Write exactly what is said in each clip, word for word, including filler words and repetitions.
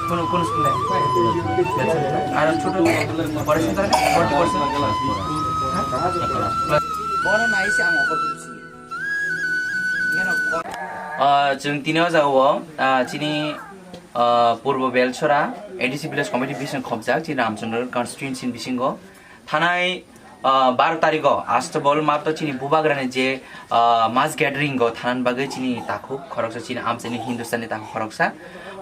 Kono, kono school-e? Aro choto forty percent? Bono nai se ang offer khe sini. Ah, chwng tini o jaga o, ah, chini, ah, Purbo Belchora A D C Village Committee bising khopjak, chini Ramchandra constituency bisingo. Thanai, ah, baro tarikh o Astabol mato chini bubagrani je, ah, mass gathering o thanani bagwi chini takhuk khoroksa chini amchaini Hindustani takhuk khoroksa.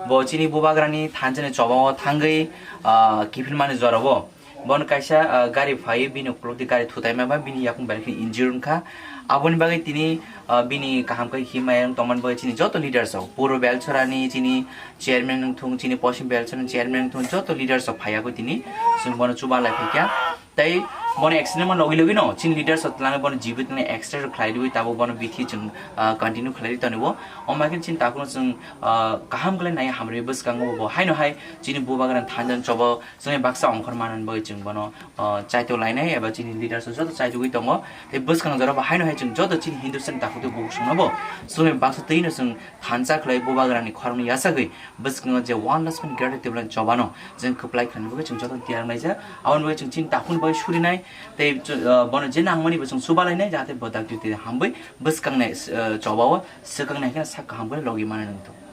Bo chini bubagrani thanjani chobao thangwi, ah, kiphilmani jorao. Bono kaisa, ah, gari phaiwi bini ukulukdi gari thutaima ba bini yakung bai khe injure wngkha. Aboni bagwi tini, ah, bini kaham khe himai wng tongmani bagwi chini joto leaders rok, Purbo Belchorani chini chairman wngthung, chini Poschim Belchorani chairman wngthung, joto leaders rok phaiyago tini chwng bono chuba lai phaikha. Tei bono accident ma logi logi no chini leaders rok twlangwi bono jibwi twlangwi extra khlai riwi tabuk bono bithi chwng, ah, continue khlai ri tongo. Omo hai khe chini takhukno chwng, ah, kaham khlai nai hamrwi bwskango bo haino hai chini bubagrani thanjani chobo chwngni baksa ongkhor manani bagwi chwng bono, ah, chaitok lainai eba chini leaders joto chaitogwi tongo. Tei bwskang jorao bo haino hai chwng joto chini Hindustan takhuk tei bukhuk songno bo chwngni baksa twino chwng thansa khlai bubagrani khoroknwi yachagwi bwskango je one last man greater Tipraland chobano chwng kwplai khlaina bagwi chwng joto tiyar wnglaijak. Aboni bagwi chwng chini takhukni bagwi surinai tei, ah, bono je nangmani bo chwng chuba lainai jahate bo dakti tei hambai bwskangnai, ah, chobao swkang nai khe sak kaham khe logi manwi nangthogo.